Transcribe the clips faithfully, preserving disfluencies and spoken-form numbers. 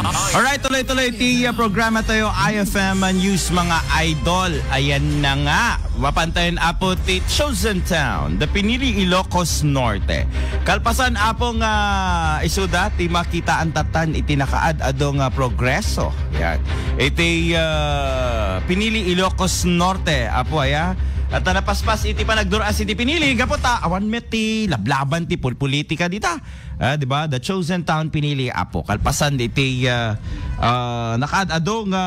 Alright, tuloy-tuloy ti uh, programa tayo, I F M News, mga idol. Ayan na nga. Mapantayan apo ti Chosen Town, the Pinili Ilocos Norte. Kalpasan apo nga isuda ti makitaan tatan iti nakaad-ado nga progreso. Yan. Iti uh, Pinili Ilocos Norte, apo aya. At uh, napaspas iti panagduras iti pinili, gapu ta awan met ti lablaban ti pulpolitika dita. Ah, di ba? The Chosen Town Pinili apo. Kalpasan iti ah, ah, nakaad-ado nga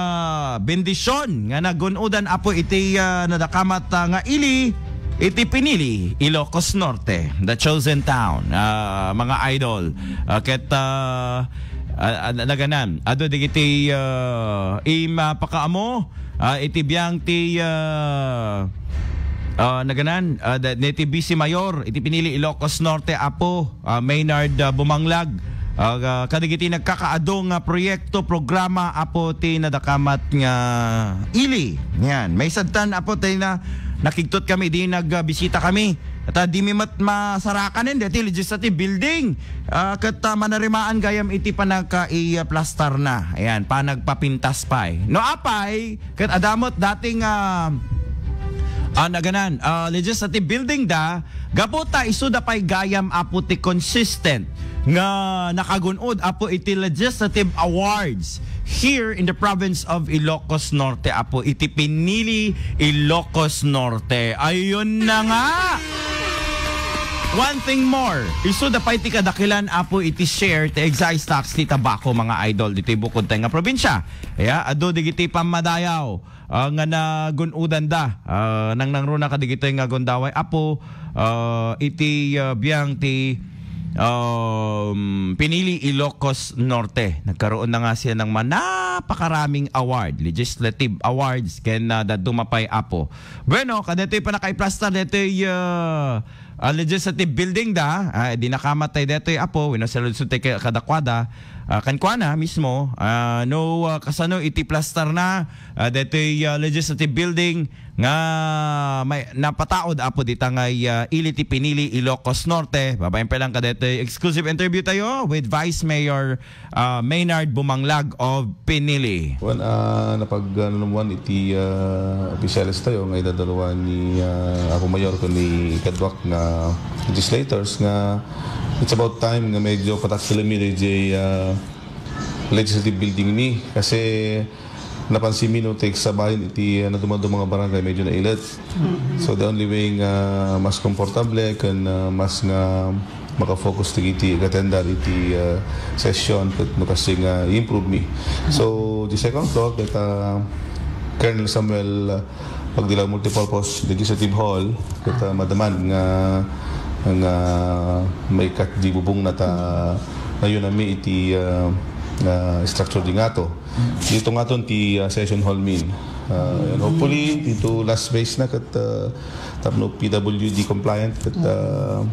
bendisyon nga nagun-odan apo iti ah, nadakamat ah, nga ili iti pinili Ilocos Norte. The Chosen Town, ah, mga idol. Ah, ket ah, ah, ah, naganan. Adu digiti ah, im ah, pakaamo ah, iti biang ti ah, ah, naganan, ah, da- iti Vice Mayor iti pinili Ilocos Norte apo ah, Maynard ah, Bumanglag. Ah, ah, kadagiti nagkakaado nga proyekto, programa apo ti nadakamat nga ili. Yan, may sadtan apo tayo na nakigtot kami di nagbisita kami. At ah, di mi mat masarakan deti legislative building. Ah, ket ah, manarimaan gayam iti panagka-i-plastar na. Ayan, panagpapintas pay. No apay, ket adamot dating ah, ah, naganan, ah, legislative building da, gapu ta isu da pay gayam apo ti consistent nga nakagun-od apo iti legislative awards here in the province of Ilocos Norte apo iti pinili Ilocos Norte. Ayun na nga. One thing more, isu da pay ti kadakelan apo iti share ti excise tax ti tabako, mga idol, ditoy bukod tayo nga probinsya. Aya, adu digiti pammadayaw ah, nga nagun-odan da. Ah, nangnangruna kadigitoy nga gundaway apo ah, iti ah, biang ti um, pinili Ilocos Norte. Nagkaroon na nga siya ng mga napakaraming award, legislative awards, ken uh, daduma pay apo. Bueno, kadetoy pa nakaiplastar detoy uh, ah, legislative building da. Ah, di nakamatay detoy apo. Wino saludsod tayo kadakwada. Ah, kankuana mismo, ah, no, ah, kasano iti plastar na ah, detoy ah, legislative building nga may napataod apo dita nga ah, ili ti pinili Ilocos Norte. Babaen pa lang kadetoy exclusive interview tayo with Vice Mayor ah, Maynard Bumanglag of Pinili. Wan, ah, napag-, ano naman iti ah, opisyales tayo nga idadaluan ni ah, Apo Mayor ken ni kadwak nga legislators nga it's about time nga medyo patakkel mi dayjay ah, legislative building mi kasi napansin mi no ti sabayan iti ah, naduma-duma nga barangay medyo nailet. So the only way nga mas komportable ken ah, mas nga makafocus ti iti ag-attendar iti ah, session ket no kasi nga i-improve mi. So the second floor ket ah, Colonel Samuel ah, Pagdilaw Multipurpose Legislative Hall ket ah, madaman nga nga maikat di bubong na ta ngayon ami iti ah, ah, structure di ngato. Dito ngaton ti ah, session hall min. Ah, and hopefully dito last phase na ket ah, tapno P W D compliant ket ah,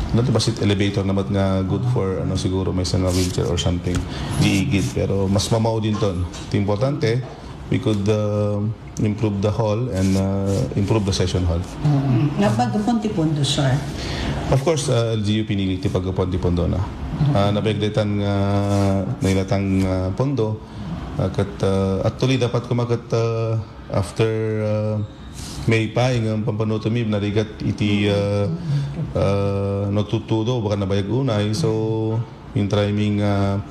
ano to, basit elevator naman nga good for ano siguro may nga wheelchair or something di igid pero mas mamao din ton. Ti importante we could uh, improve the hall and uh, improve the session hall. Nga pagkapon ti pondo, sir. Of course, uh, L G U pinili ti pagkapon ti pondo na. Uh, nabegdetan nga nailatang uh, pondo. Uh, kat, uh, actually, dapat kumakat uh, after uh, May pa, nga pampanuto mi, narigat iti uh, uh, no tutudo, baka nabayag unay. So, in try mi nga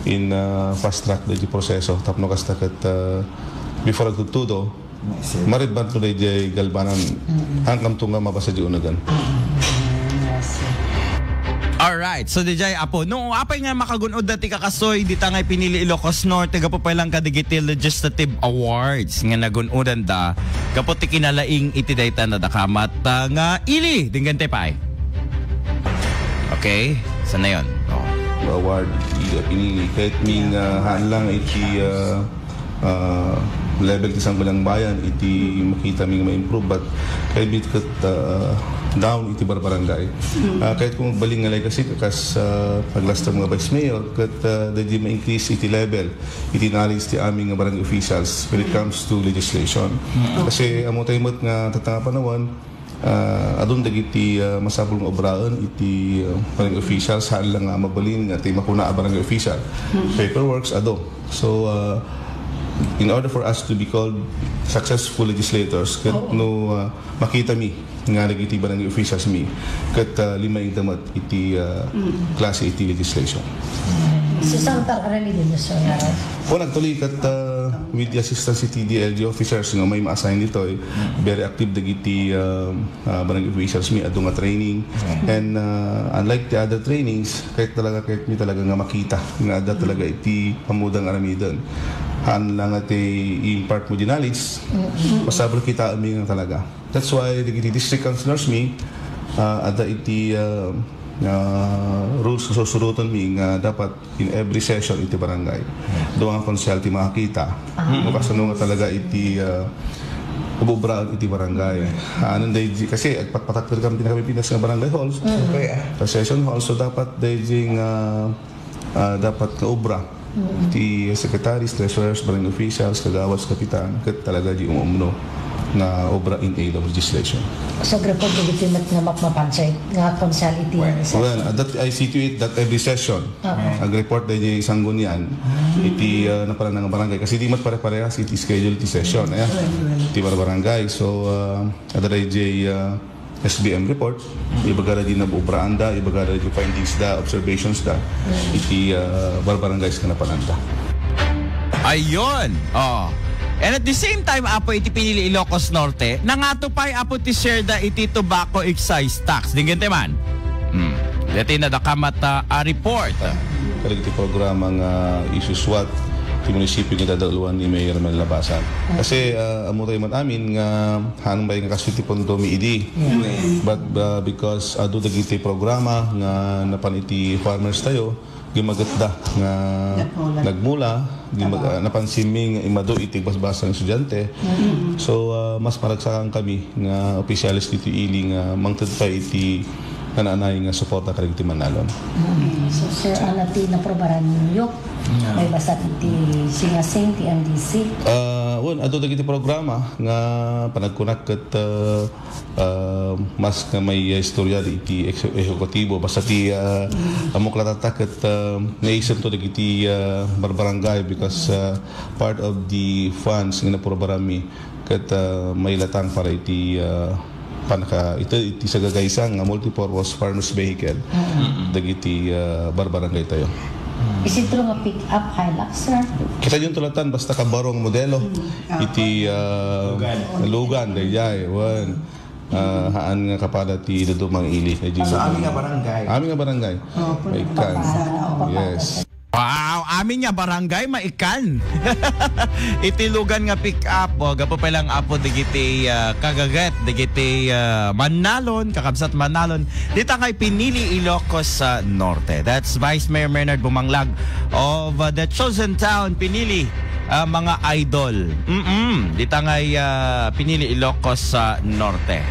in uh, fast track da di proseso tapno kasta ket uh, before agtudtudo maridban to da di galbanan angkam to nga mabasa di unagan. Alright, so dijay apo, no apay nga makagun-od dati kakasoy dita nga pinili Ilocos Norte gapu pay lang kadigiti legislative awards nga nagun-odan da gapu ti kinalaing iti dayta nadakamat uh, nga ili dinggan pay. Okay? Saan na yun? Oh. Award, iti pinili. Kahit mi nga haan lang iti uh, uh, level ti Sangguniang Bayan, iti makita mi nga ma-improve, but kahit bit kat uh, down iti barbarangay. Uh, kahit kung baling nga legacy, kas uh, paglastar mga vice mayor, kat uh, di ma-increase iti level, iti knowledge ti aming nga barangay officials when it comes to legislation. Kasi amo tayo nga tatanga panawan, Ah, adun dagiti, ah, masapul nga obraen iti, ah, barangay officials, saan lang nga mabalin nga ti makuna a barangay official. Paperworks, adu. So, ah, in order for us to be called successful legislators, ket Oo. no, ah, makita mi nga dagiti barangay officials mi, ket, ah, limaingda met iti, ah, klase iti legislation. So, saan par-, aramiden, Mister Yaras? O, actually, ket, ah, with the assistance iti D L G officers nga may ma-assign ditoy, very active dagiti, ah, ah, barangay officials mi, adu nga training. And, ah, unlike the other trainings, kayat talaga, kayat mi talaga nga makita nga adda talaga iti ammodang aramiden. Haan lang nga ti i-impart mo di knowledge, masapul kitaem mi nga talaga. That's why dagiti district councilors mi, ah, adda iti, ah, ah, rules nga susuroten mi nga dapat in every session iti barangay. Dua nga konsehal ti makakita. No kasano nga talaga iti, ah, ububraen iti barangay. Haan daydi, kasi agpatpatakder kami ti nakapipintas nga barangay halls. Okay, ah. Sa session hall, so dapat daydi nga, ah, dapat nga ubra. Ti secretaries, treasurers, barangay officials, kagawas, kapitan, ket talaga di umumno nga obra in aid of legislation. So, agreport dagiti met nga mapmapansay nga konsehal iti Well, session? Well, uh, that I see to it that every session, Okay. agreport daydi sanggunian iti, uh, napanan nga barangay. Kasi di met pare-parehas iti schedule ti session, eh, Well, well. ti barbarangay. So, uh, adda daydi, uh, S B M report, ibaga daydi nabubraanda, ibaga daydi findings da, observations da, iti, uh, barbarangays nga napananda. Ayun. Oh. And at the same time, Apo, iti pinili Ilocos Norte, nangato pay, Apo, ti share da iti tobacco excise tax. Dinggen ti man. Hmm. Dati nadakamat, ah, a report. Kadagiti programa nga isuswat ti munisipio nga dadauluan ni Mayor Mel Labasan. Kasi, ah, ammo tayo man amin nga haan bay nga kastoy ti pondo mi idi. But, ah, because adu dagiti programa nga napan iti farmers tayo, gimagetda nga Nagmula. nagmula, gimag-, Trabaho. ah, napansin mi nga imadu iti basbasang estudiante. So, ah, mas maragsakan kami nga opisyales ditoy ili nga mangted pay iti naan-anay nga suporta kadagiti mannalon. So, sir, ano ti naprobaran ninyo? May basa iti singasing ti M D C? Ah, wen, adu dagiti programa nga panagkunak ket, ah, ah, mas nga may, ah, istorya di iti ex-, ehekutibo. Basta ti, ah, ammok latata ket, ah, naisenton dagiti, ah, barbarangay because, ah, part of the funds nga naprobaran mi ket, ah, mailatang para iti, ah, panaka-, iti, iti sagagaysang nga multipurpose farmers vehicle dagiti, ah, barbarangay tayo. Isentro nga pick-up Hilux, sir? Kita yung tulatan, basta kabarong modelo. Iti, ah, Lugan. Lugan, dayjay, wen. Ah, haan nga kapada ti dadumang ili. Dayjay So, amin nga barangay. Amin nga barangay. Oh, Maikan. Sana, oh, Yes. Wow, amin nga barangay, Maikan. Iti Lugan nga pick-up, o, gapu pay lang, Apo, dagiti, ah, kagaget, dagiti, ah, mannalon, kakabsat mannalon. Dita kay pinili Ilocos sa Norte. That's Vice Mayor Maynard Bumanglag of, uh, the chosen town, pinili, uh, mga idol. Mm-mm. Dita ngay, uh, pinili Ilocos sa Norte.